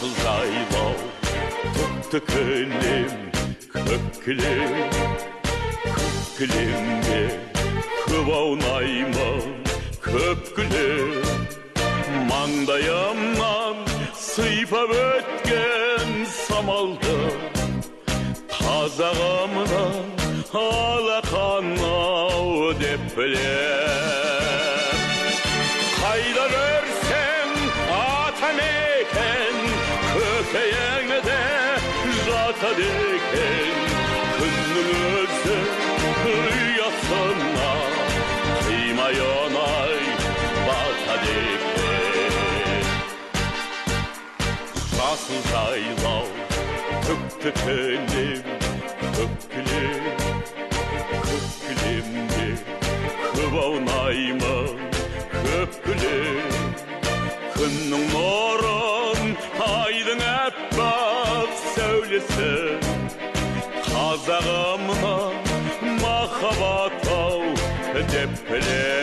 Жасыл жайлау, түкті кілем, көк кілем, көк кілемде көп аунаймын, көп күлем. Маңдайымнан сыйпап өткен самалды қазағымның алақан-ау деп білем. Қайда көрсең атамекен көкейіңде жатады екен. Күннің өзі ұясына қимай оңай батады екен. Жасыл жайлау, түкті кілем, көк кілем, көк кілемде көп аунаймын, көп күлем. Күннің нұрын, айдың аппақ сәулесі қазағымның махаббат ау деп білем.